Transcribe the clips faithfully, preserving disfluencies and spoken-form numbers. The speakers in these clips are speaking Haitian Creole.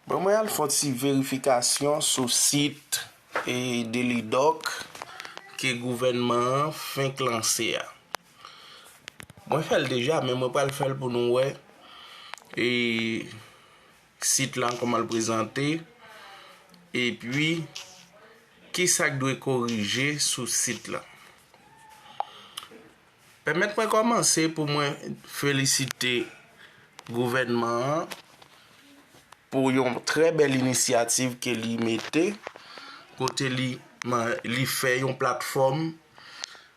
Bon, mwen al fè yon ti verifikasyon sou sit e Delidoc ke gouvènman an fenk lanse a. Mwen fè l deja, men mwen pral fè l pou nou wè e sit lan kòman l prezante, epi kisa k dwe korije sou sit lan. Pèmèt mwen kòmanse pou mwen felisite gouvènman an pou yon trè bèl inisyativ ke li mete, kote li, li fè yon platfòm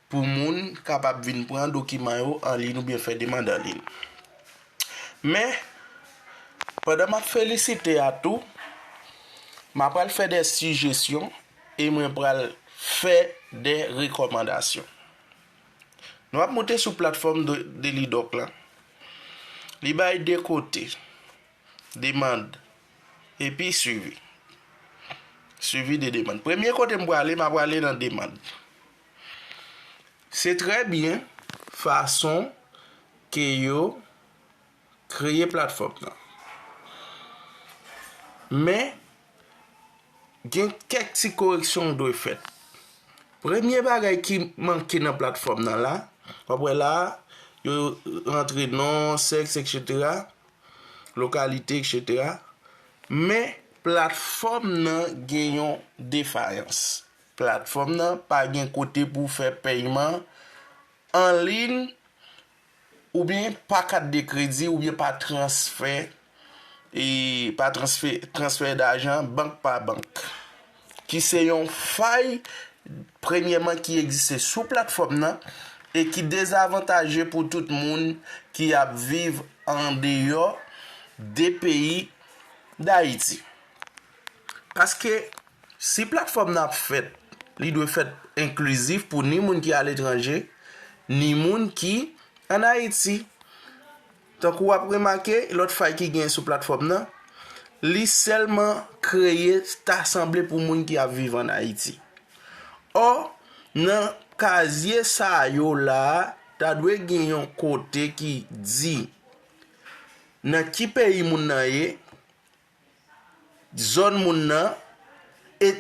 pou moun kapab vin pran dokiman yo an liy oubyen fè demann an liy. Men, pandan m ap felisite a tou, m ap pral fè de sijesyon e mwen pral fè de rekòmandasyon. Nou ap moute sou platfòm de, Delidoc lan. Li bay de kote, demann epi swivi. Swivi de demann. Premye kote m prale, m a prale nan demann. Se trè byen fason ke yo kreye platfòm nan. Men, gen kèk ti koreksyon k dwe fèt. Premye bagay ki manke nan platfòm nan la, w ap wè la, yo rantre non, sèks, etsetera, lokalite, etsetera. Men, platfòm nan gen yon defayans. Platfòm nan pa gen kote pou w fè pèyman an liy oubyen pa kat de kredi oubyen pa transfè, e pa transfè, transfè dajan bank pa bank, ki se yon fay, premyèman, ki egziste sou platfòm nan e ki dezavantaje pou tout moun ki ap viv andeyò de peyi Dayiti. Paske si platfòm nan ap fèt, li dwe fèt enklizif pou ni moun ki aletranje, ni moun ki ann Ayiti. Tankou w ap remake, lòt fay ki gen sou platfòm nan, li sèlman kreye ta sanble pou moun ki ap viv ann Ayiti. Ò, nan kazye sa yo la a, ta dwe gen yon kote ki di nan ki peyi moun nan ye, zòn moun nan, e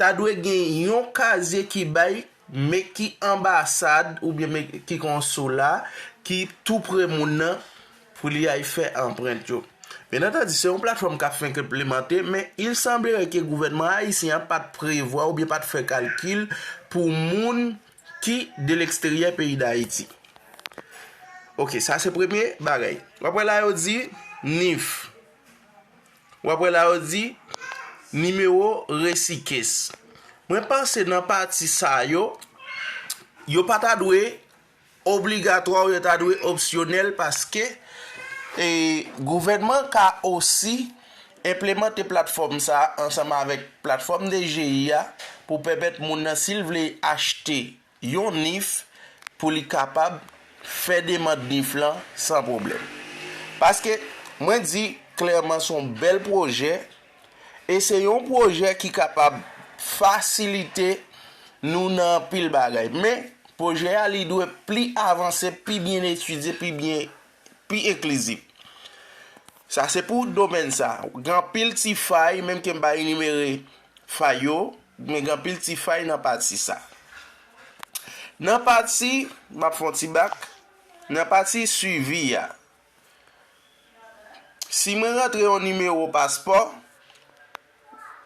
ta dwe gen yon kazye ki bay, men ki anbasad oubyen men ki konsola ki tou pre moun nan pou li al fè anprent yo. Byen antandi, se yon platfòm k ap fenk enplimante, men il semblerait ke gouvènman ayisyen an pa t prevwa oubyen pa t fè kalkil pou moun ki de leksteryè peyi Dayiti. Oke, sa se premye bagay. W ap wè la yo di nif. W ap wè la yo di nimewo resi kes. Mwen panse nan pati sa yo, yo pa ta dwe obligatwa, yo ta dwe opsyonèl paske, e, gouvènman ka osi enplemante platfòm sa a ansanm avèk platfòm D G I a pou pèmèt moun nan, si l vle achte yon nif, pou li kapab fè demann nif lan san pwoblèm. Paske, mwen di klèman, se yon bèl pwojè, e se yon pwojè ki kapab fasilite nou nan anpil bagay. Men, pwojè a, li dwe pli avanse, pi byen etidye, pi byen, pi enklizif. Sa se pou domèn sa. Gen anpil ti fay, menm ke m pa enimere fay yo, men gen anpil ti fay nan pati sa. Nan pati, m ap fè yon ti bak, nan pati swivi a, si mwen rantre yon nimewo paspò,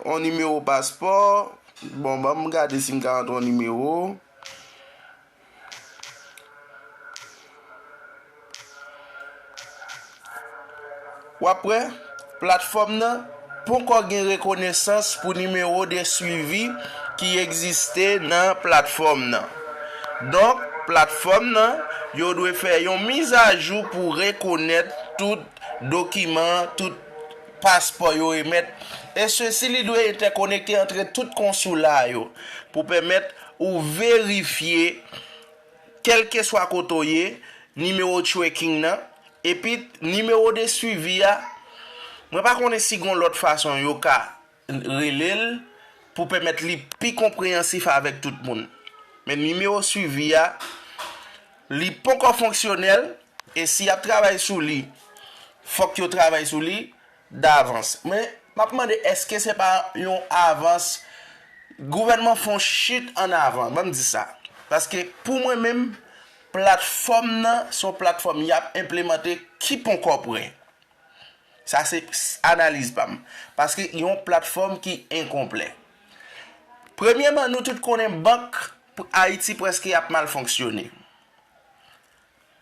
yon nimewo paspò, bon, ban m gade si m ka rantre yon nimewo. W ap wè, platfòm nan poko gen rekonesans pou nimewo de swivi ki egziste nan platfòm nan. Donk, platfòm nan, yo dwe fè yon mizajou pou rekonèt tout dokiman, tout paspò yo emèt. E sesi, li dwe entèkonekte antre tout konsola yo pou pèmèt ou verifye, kèlkeswa kote w ye, nimewo tracking nan, epi nimewo de swivi a. Mwen pa konnen si gon lòt fason yo ka rele l pou pèmèt li pi konpreyansif avèk tout moun. Men nimewo swivi a, li poko fonksyonèl, e si y ap travay sou li, fòk yo travay sou li davans. Men, M ap mande, èske se pa yon avans? Gouvènman fè yon chit an avan, ban m di sa. Paske pou mwen menm, platfòm nan se yon platfòm y ap enplemante ki ponkò prè. Sa se s- analiz pa m. Paske yon platfòm ki enkonplè. Premyèman, nou tout konnen bank Ayiti prèske ap mal fonksyone.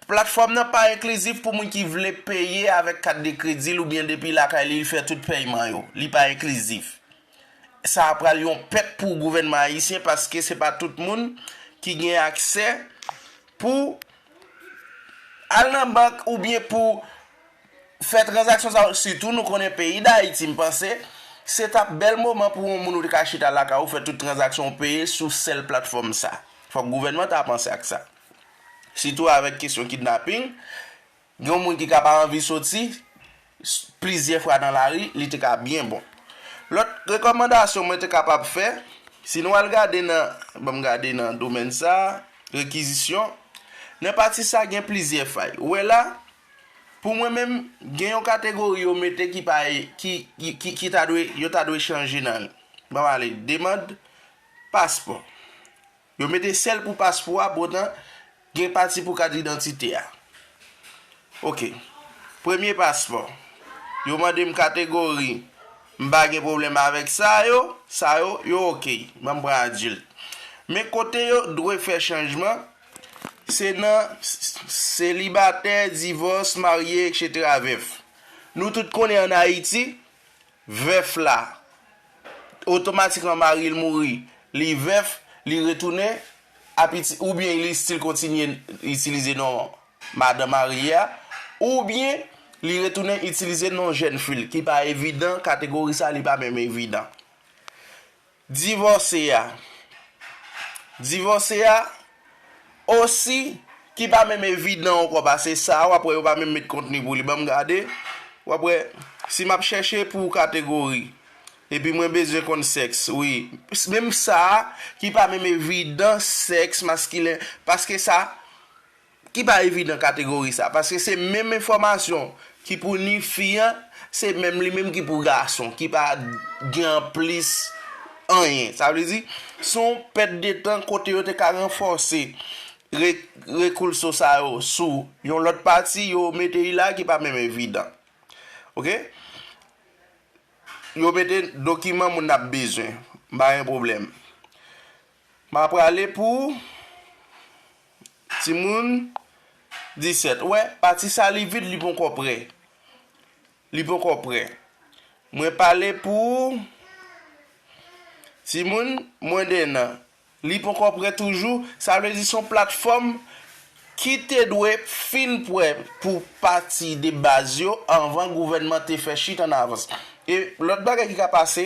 Platfòm nan pa enklizif pou moun ki vle peye avèk kat de kredi l oubyen depi lakay li, li fè tout pèyman yo. Li pa enklizif. Sa a pral yon pèt pou gouvènman ayisyen paske se pa tout moun ki gen aksè pou al nan bank oubyen pou fè tranzaksyon sa yo. Sitou nou konnen peyi Dayiti, m panse se t ap bèl moman pou yon moun ou te ka chita lakay ou fè tout tranzaksyon ou peye sou sèl platfòm sa. Fòk gouvènman ta panse ak sa. Sitou avèk kesyon kidnaping, gen yon moun ki ka pa anvi soti s- plizyè fwa nan lari, li te ka byen bon. Lòt rekòmandasyon mwen te kapab fè, si nou al gade nan, ban m gade nan domèn sa, rekizisyon, nan pati sa gen plizyè fay. Ou wè la, pou mwen menm, gen yon kategori yo mete ki pa e- ki, ki, ki, ki ta dwe, yo ta dwe chanje nan li. Ban m ale, demann paspò. Yo mete sèl pou paspò a, poutan gen pati pou kat idantite a. Oke. Premye paspò. Yo mande m kategori. M pa gen pwoblèm avèk sa yo. Sa yo, yo oke. Ban m pran adilt. Men kote yo dwe fè chanjman, se nan s- s- selibatè, divòs, marye, etsetera, vèf. Nou tout konnen ann Ayiti, vèf la, otomatikman mari l mouri, li vèf, li retounen ap iti- oubyen li still kontinye itilize non madanm marye a, oubyen li retounen itilize non jèn fi l, ki pa evidan, kategori sa li pa menm evidan. Divòse a. Divòse a osi ki pa menm evidan ankò, paske sa a w ap wè yo pa menm met kontni pou li. Ban m gade. W ap wè, si m ap chèche pou kategori, epi mwen bezwen konn sèks, wi. Menm sa a ki pa menm evidan, sèks maskilen, paske sa ki pa evidan kategori sa, paske se menm enfòmasyon ki pou ni fi an, se menm li menm ki pou gason, ki pa gen anplis anyen. Sa vle di, se yon pèt de tan kote yo te ka ranfòse re- rekoulso sa yo sou yon lòt pati, yo mete li la ki pa menm evidan. Oke? Yo mete dokiman moun ap bezwen. M pa gen pwoblèm. M a prale pou timoun disèt. Ou wè, pati sa li vid, li poko prè. Li poko prè. Mwen pale pou timoun mwen de nan. Li poko prè toujou. Sa vle di se yon platfòm ki te dwe fin prè pou pati de baz yo anvan gouvènman te fè chit an avans. E lòt bagay ki ka pase,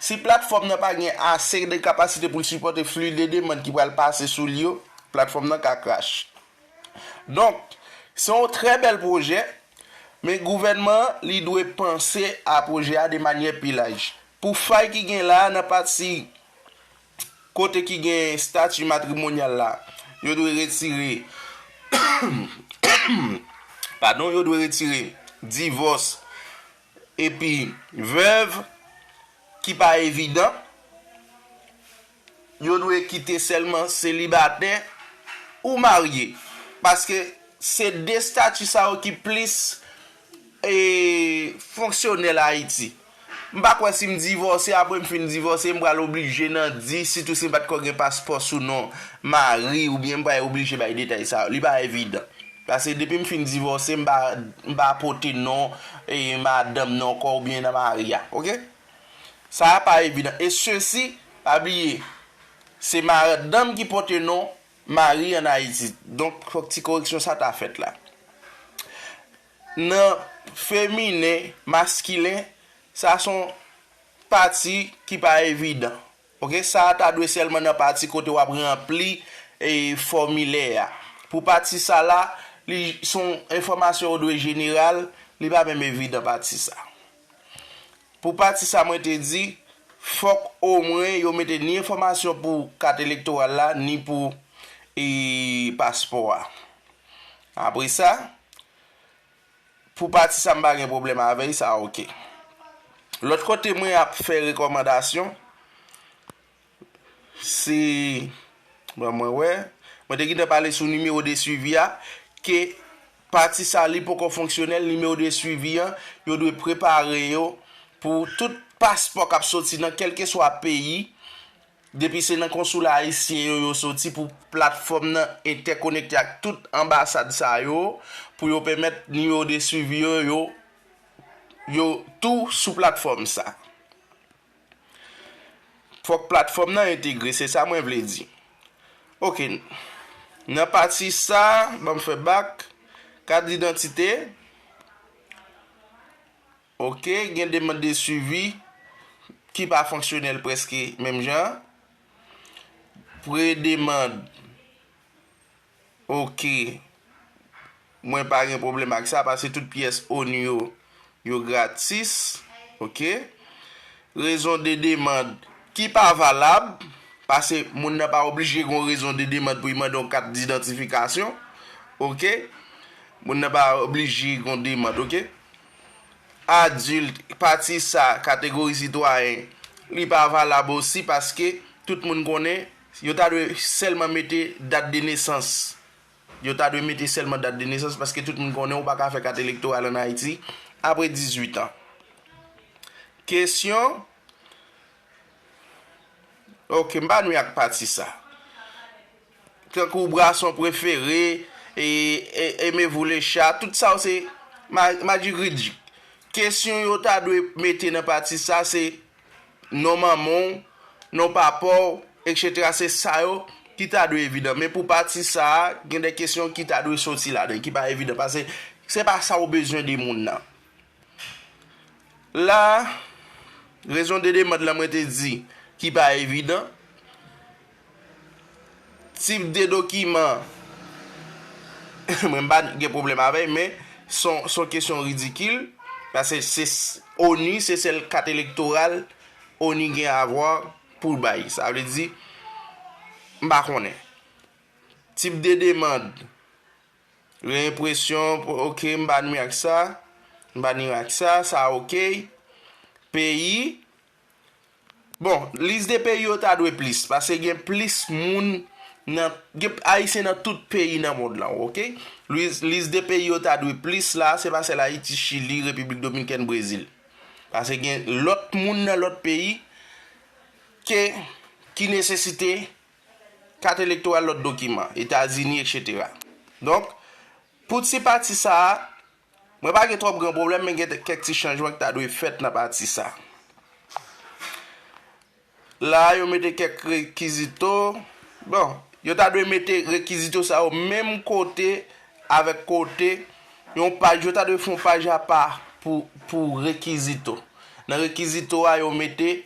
si platfòm nan pa gen ase de kapasite pou l sipòte fli de demann ki pral pase sou li yo, platfòm nan ka crash. Donk, se yon trè bèl pwojè, men gouvènman an, li dwe panse a pwojè a de manyè pi laj. Pou fay ki gen la a nan pati kote ki gen estati matrimonyal la, yo dwe retire, padon, yo dwe retire divòs epi vèv ki pa evidan. Yo dwe kite sèlman selibatè ou marye. Paske se de estati sa yo ki plis e, fonksyonèl Ayiti. M pa kwè si m divòse, apre m fin divòse, m pral oblije nan di, sitou si m pa t ko gen paspò sou non mari, oubyen m pral oblije bay detay sa yo. Li pa evidan. Paske depi m fin divòse, m pa, m pa pote non e, madanm nan ankò oubyen nan mari a. Oke? Sa a pa evidan. E sesi, pa bliye, se madanm ki pote non mari ann Ayiti. Donk, fòk ti koreksyon sa ta fèt la. Nan feminen, maskilen, sa se yon pati ki pa evidan. Oke, sa a ta dwe sèlman nan pati kote w ap ranpli e, fòmilè a. Pou pati sa la, li se yon enfòmasyon yo dwe jeneral, li pa menm evidan pati sa. Pou pati sa mwen te di, fòk omwen yo mete ni enfòmasyon pou kat elektoral la, ni pou e, paspò a. Apre sa, pou pati sa m pa gen pwoblèm avè l, sa oke. Lòt kote mwen ap fè rekòmandasyon, se, bon, mwen wè, mwen te gentan pale sou nimewo de swivi a, ke pati sa li poko fonksyonèl, nimewo de swivi an, yo dwe prepare yo pou tout paspò k ap soti nan kèlkeswa peyi, depi se nan konsola ayisyen yo, yo soti, pou platfòm nan entèkonekte ak tout anbasad sa yo, pou yo pèmèt nimewo de swivi yo, yo, yo tou sou platfòm sa. Fòk platfòm nan entegre, se sa mwen vle di. Oke. Nan pati sa, ban m fè bak, kat didantite. Oke, gen demann de swivi ki pa fonksyonèl prèske menm jan. Pre-demann. Oke. Mwen pa gen pwoblèm ak sa, paske tout pyès ONI yo, yo gratis. Oke. Rezon de demann ki pa valab, paske moun nan pa oblije gen rezon de demann pou l mande yon kat didantifikasyon. Oke. Moun nan pa oblije gen demann, oke. Adilt, pati sa, kategori sitwayen, li pa valab osi, paske tout moun konnen, yo ta dwe sèlman mete dat de nesans. Yo ta dwe mete sèlman dat de nesans, paske tout moun konnen ou pa ka fè kat elektoral ann Ayiti apre dizuit an. Kesyon, oke, m pa nwi ak pati sa. Tankou bwason prefere, e, e, aimez-vous le chat, tout sa yo se ma-, magic ridik. Kesyon yo ta dwe mete nan pati sa se non manman w, non papa w, etsetera. Se sa yo ki ta dwe evidan. Men pou pati sa a, gen de kesyon ki ta dwe soti ladan, ki pa evidan. Paske se pa sa w bezwen de moun nan. La, rezon de demann lan mwen te di ki pa evidan. Tip de dokiman, mwen m pa gen pwoblèm avè l, men se yon, se yon kesyon ridikil. Paske se s-, ONI, se sèl kat elektoral ONI gen avwa pou l bay. Sa vle di, m pa konnen. Tip de demann, Reyenpresyon, oke, m pa nwi ak sa. M pa nwi ak sa, sa oke. Peyi. Bon, lis de peyi yo ta dwe plis, paske gen plis moun nan, gen Ayisyen nan tout peyi nan mond lan, oke? Lis, lis de peyi yo ta dwe plis la, se pa sèl Ayiti, Chili, Repiblik Dominikèn, Brezil. Paske gen lòt moun nan lòt peyi ke, ki nesesite kat elektoral, lòt dokiman, Etazini, etsetera. Donk, pou ti pati sa a, mwen pa gen twòp gran pwoblèm, men gen kèk ti chanjman ki ta dwe fèt nan pati sa a. La, yo mete kèk rekizito. Bon, yo ta dwe mete rekizito sa yo menm kote avèk kote yon paj. Yo ta dwe fè yon paj apa pou, pou rekizito. Nan rekizito a, yo mete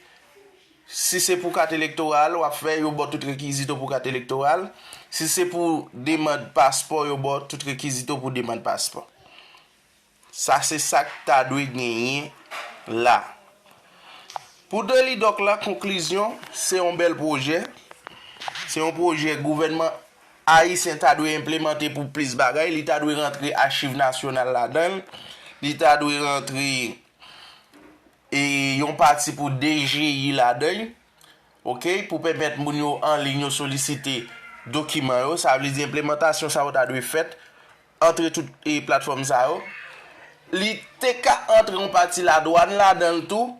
Si se pou kat elektoral w ap fè, yo ba w tout rekizito pou kat elektoral. Si se pou demann paspò, yo ba w tout rekizito pou demann paspò. Sa se sa k ta dwe genyen la. Pou Daily Doc la, konklizyon, se yon bèl pwojè. Se yon pwojè gouvènman ayisyen ta dwe enplemante pou plis bagay. Li ta dwe rantre Achiv Nasyonal ladan l. Li ta dwe rantre e yon pati pou D G I ladan l, oke, pou pèmèt moun yo anliy yo solisite dokiman yo. Sa vle di enplemantasyon sa yo ta dwe fèt antre tout, e, platfòm sa yo. Li te ka antre yon pati ladwàn ladan l tou.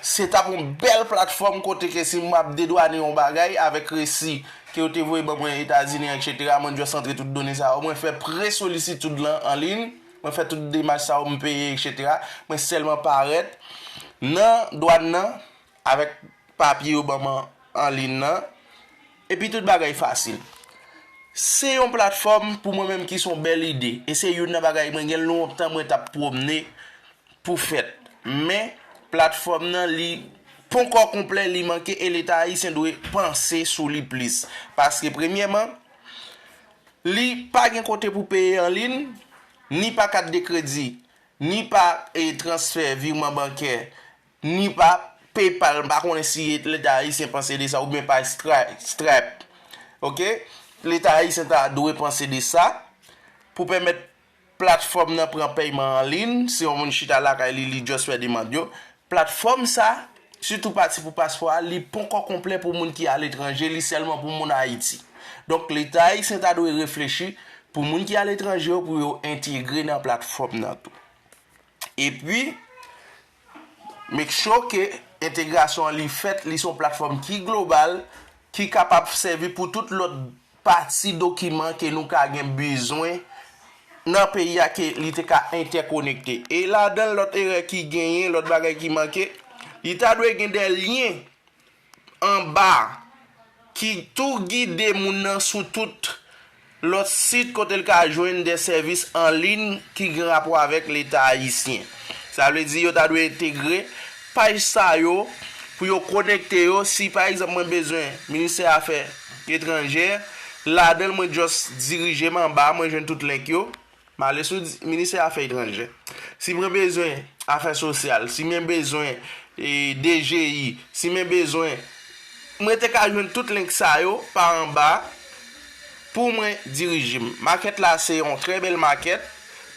Se t ap yon bèl platfòm kote ke si m ap dedwane yon bagay avèk resi ke yo te voye ban mwen Etazini an, etsetera, mwen just antre tout done sa yo. Mwen fè pre-solisitid lan anliy. Mwen fè tout demach sa yo, m peye, etsetera. Mwen sèlman parèt nan dwàn nan avèk papye yo ban mwen anliy nan. Epi tout bagay fasil. Se yon platfòm pou mwen menm ki se yon bèl ide. E se youn nan bagay mwen gen lontan mwen t ap pwomne pou fèt. Men, platfòm nan, li ponkò konplè, li manke, e Leta ayisyen dwe panse sou li plis. Paske, premyèman, li pa gen kote pou peye anliy, ni pa kat de kredi, ni pa, e, transfè, virman bankè, ni pa PayPal. M pa konnen si Leta ayisyen panse de sa, oubyen pa Stripe, Stripe. Oke? Leta ayisyen ta dwe panse de sa pou pèmèt platfòm nan pran pèyman anliy, si yon moun chita lakay li, li just fè demann yo. Platfòm sa, sitou pati pou paspò a, li poko konplè pou moun ki aletranje, li sèlman pou moun Ayiti. Donk, Leta ayisyen ta dwe reflechi pou moun ki aletranje yo pou yo entegre nan platfòm nan tou. Epi, make sure ke entegrasyon an li fèt, li se yon platfòm ki global, ki kapab sèvi pou tout lòt pati dokiman ke nou ka gen bezwen nan peyi a ke li te ka entèkonekte. E ladan lòt erè ki genyen, lòt bagay ki manke, li ta dwe gen de lyen anba ki tou gide moun nan sou tout lòt sit kote l ka jwenn de sèvis an liy ki gen rapò avèk Leta ayisyen. Sa vle di yo ta dwe entegre paj sa yo pou yo konekte yo. Si pa egzanp mwen bezwen Ministè Afè Etranjè, ladan l mwen just dirije m anba, mwen jwenn tout link yo. M ale sou di- Ministè Afè Etranjè. Si mwen bezwen Afè Sosyal, si mwen bezwen e, D G I, si mwen bezwen, mwen te ka jwenn tout link sa yo pa anba pou mwen dirije m. Makèt la se yon trè bèl makèt,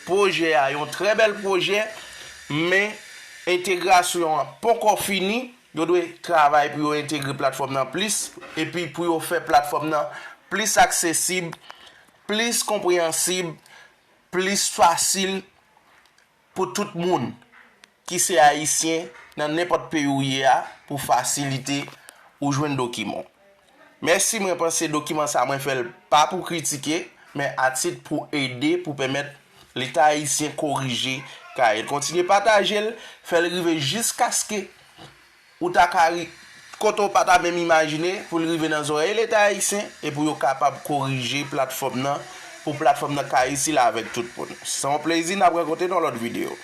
pwojè a yon trè bèl pwojè, men entegrasyon an poko fini. Yo dwe travay pou yo entegre platfòm nan plis, epi pou yo fè platfòm nan plis aksesib, plis konpreyansib, plis fasil pou tout moun ki se ayisyen nan nenpòt peyi ou ye a pou fasilite ou jwenn dokiman. Mèsi, mwen panse dokiman sa mwen fè l pa pou kritike, men atit pou ede, pou pèmèt Leta ayisyen korije kay el. Kontinye pataje l, fè l rive jiskaske ou ta ka ri- kote w pa ta menm imajine pou l rive nan zòrèy Leta ayisyen e pou yo kapab korije platfòm nan, pou platfòm nan ka itil avèk tout moun. Se yon plezi, n ap rankontre nan lòt videyo.